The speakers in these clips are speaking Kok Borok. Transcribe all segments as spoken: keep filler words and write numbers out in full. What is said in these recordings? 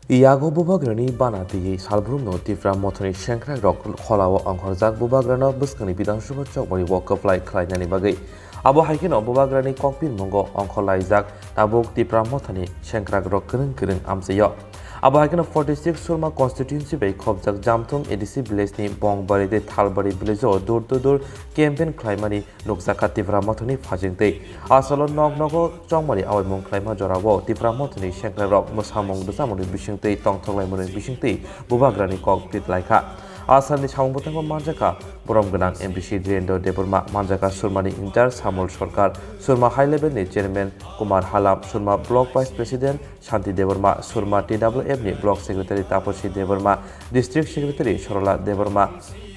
Yago bubagrani bana twiwi salbrumno Tipra Mothani sengkrakrok kholao ongkhorjak bubagrano bwskangni Bidhan Sabha chokmani o kwplai khlainani bagwi. Abo hai kheno bubagrani kokbirmungo ongkhorlaijak tabuk Tipra Mothani sengkrakrok kwrwng kwrwng amchaio. Abo hai kheno forty six Surma constituency bai khopjak Jamthum A D C village ni Bongbari tei Thalbari village o door to door campaign khlaimani nukjakha Tipra Mothani phajingtwi. Asalo nok nogo chongmani awaimung khlaima jorao Tipra Mothani sengkrakrok mwsamung rwchapmungni bisingtwi tongthoklaimani bisingtwi bubagrani kok titlaikha. Asalni samung bwthango manjakha borom gwnang M D C Dhirendra Debbarma, manjakha Surmani in-charge Samol Sarkar, Surma High Level ni Chairman Kumar Halam, Surma Block Vice President Shanti Debbarma, Surma T W F ni Block Secretary Taposi Debbarma, District Secretary Sorola Debbarma,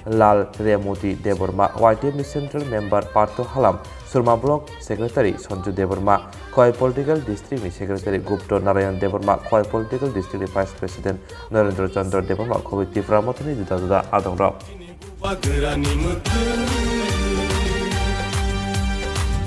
Lal Remoti Debbarma, Y T F ni Central Member Partho Halam, Surma Block Secretary Sanju Debbarma, Khowai Political District ni Secretary Gupta Narayan Debbarma, Khowai Political District ni Vice President Narendra Chandra Debbarma, khobwi Tipra Mothani juda juda adongrok. Bubagrani mwkhwtwng.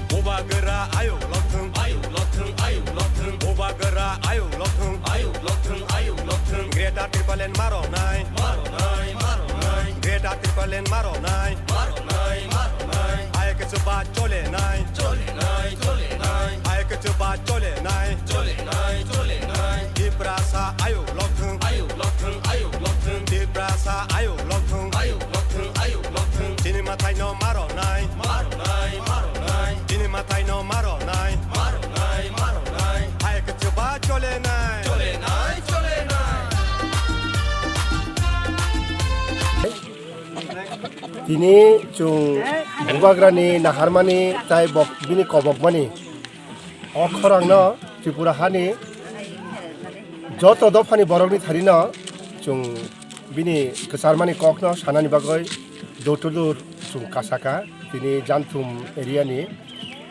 Bubagra ayuk lokthwng, ayuk lokthwng, ayuk lokthwng. Bubagra ayuk lokthwng, ayuk lokthwng, ayuk lokthwng. Greater Tipraland maronai, maronai, maronai. Greater Tipraland maronai, maronai, maronai. Hai khe chuba cholenai, cholenai, cholenai. Hai khe chuba cholenai, cholenai, cholenai. Tiprasa ayuk lokthwng, ayuk lokthwng, ayuk lokthwng. Tiprasa ayuk lokthwng, ayuk lokthwng, ayuk lokthwng. Chini mathai no maronai, maronai, maronai. Chini mathai no maronai, maronai, maronai. Hai khe chuba cholenai, cholenai, cholenai. Tini chwng bubagrani naharmani tai bok bini kobokmani o khorangno Tripura hani joto dophani borokni tharino chwng bini kwcharmani kokno sanani bagwi door to door chwng kasaka tini Janthum area ni.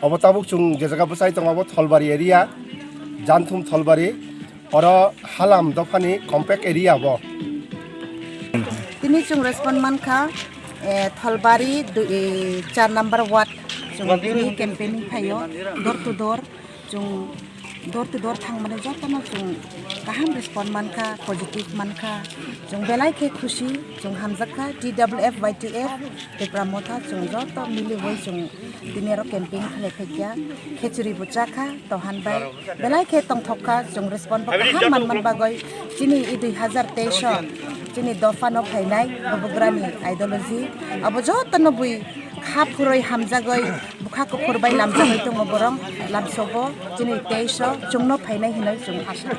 Obo tabuk chwng je jaga bwchai tongo, obo Tholbari area, Janthum Tholbari. Oro Halam dophani compact area bo. Tini chwng respond mankha, eh, Tholbari dui, eh, char number ward. Chwng tini campaigning phaio, door to door. Chwng door to door thangmani jotono chwng kaham respond mankha, positive mankha. Chwng belai khe khusi, chwng hamjakha, T W F Y T F, Tipra Motha, chwng joto miliwi chwng tini oro campaign khlai phaikha, khichuri bo chakha, tohan bai belai khe tongthok kha, chwng respond bo kaham manman bagwi chini e dui hazar teis o chini dopha no phainai bubagrani ideology abo joto no bui kha phurwi hamjagwi bwkha kuphur bai lamjagwi tongo borok lamsogo chini teis o chwngno phainai hinwi chwng asa.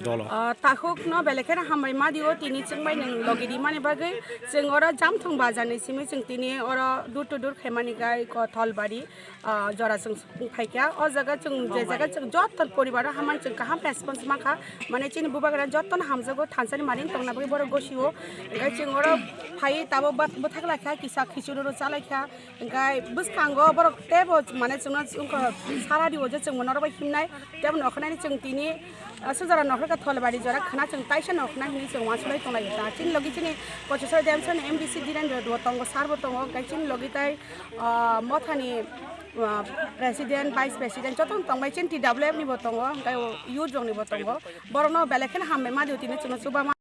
Ah, takhuk no belai kheno hambai ma di o tini chwng bai nwng logi di mani bagwi chwng oro Jamthung bazar ni simi chwng tini oro door to door khaimani gai ko Tholbari. Ah, jora chwng phaikha. O jaga chwng je jaga chwng joto poribar o hamani chwng kaham response mankha. Mane chini bubagra jotono hamjago thansani mani tongna bagwi borok gosio. Hwnkhe chwng oro phai tabuk ba-, bwthak laikha kisa khichuri rw chalaikha. Hwnkhe bwskango borok teibo mane chwngno wngkha sara rio je chwng norok bai himnai. Teibo nokhnani chwng tini, ah, sujara nokhrwkha Tholbari jora khna chwng taisa nokhna hinwi chwng uansuknai tonglaio ta. Chini logi chini Kochusar Demsani M D C Dhirendra bo tongo, sir bo tongo. Hwnkhe chini logi tai ah, mothani, ah, president, vice president jotono tongbai chini T W F ni bo tongo, hwnkhe o youth rok ni bo tongo. Borokno belai kheno hambai ma di o tini chwngno chuba ma.